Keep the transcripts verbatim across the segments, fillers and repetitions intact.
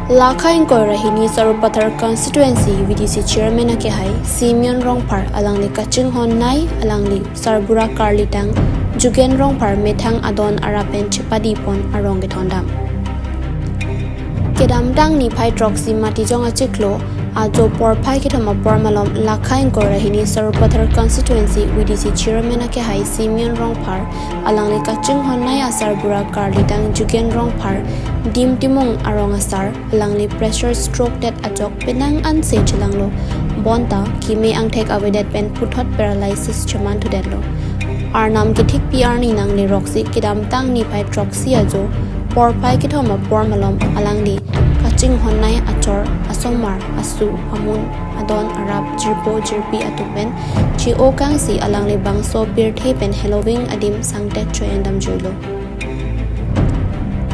Lakha ingkoi ra hini Sarupathar constituency V D C chairman akehai Simeon Rongphar alangli kachinghon nei alangli sarbura karlidang Jugen Rongphar methang adon arap pen chepadi pon arong kethondam. Kedamtang niphai throksi Matijong achiklo ajo porphai kethom apor malom lakha ingkoi ra hini Sarupathar constituency V D C chairman akehai Simeon Rongphar alangli kachinghon nei asarbura karlidang Jugen Rongphar Dim Timung arong asar alangli pressure stroke det ajok penang anse chelanglo. Bonta keme angthek avedet pen puthot paralysis cheman thudetlo. Arnam kethikpi arni nangleroksi kedamtang niphai throksi ajo porphai kethom apor malom alangli kachinghon nei achor asomar asu amun adon arap jirpo jirpi atum pen chi-o kangsi alangli bangso pirthe pen heloving adim sangtet cho-en damjuilo.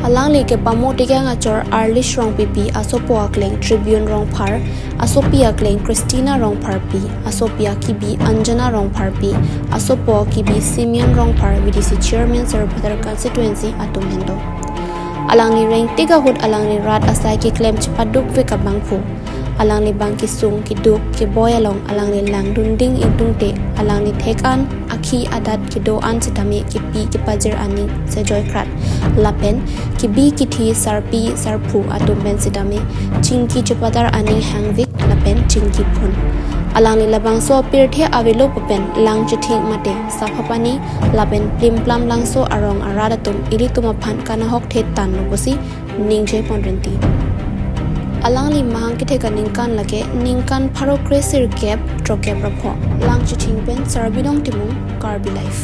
Alangli kepamo tekang achor Arlish Rongpipi, asopo akleng Tribune Rongphar, asopi akleng Christina Rongpharpi, asopi akibi Anjana Rongpharpi, asopo akibi Simeon Rongphar, V D C chairman Sarupathar constituency atum hendo. Alangli rengtik ahut alangli rat asai keklem chepadukvek abangphu. Alangli bang kesung keduk keboi along alangli langdunding ingtungte alangli thek an akhi adat kedo an sitame kepi kepajir aning sejoikrat. Lapen kebi kithi sarpi sarphu atum pen sitame chingki chepadar aning hangvik lapen chingki phun. Alangli labangso pirthe avelo pen lang chething mate sapha pani lapen plimplam langso arong arat atum ilitum aphan kanahok the tanlo pusi ningje pon rinti. Alangli mahang kethek aningkan lake ningkan pharo kresirkep throkkep ra pho. Langchithing pen Sarbidong Timung, Karbi Live.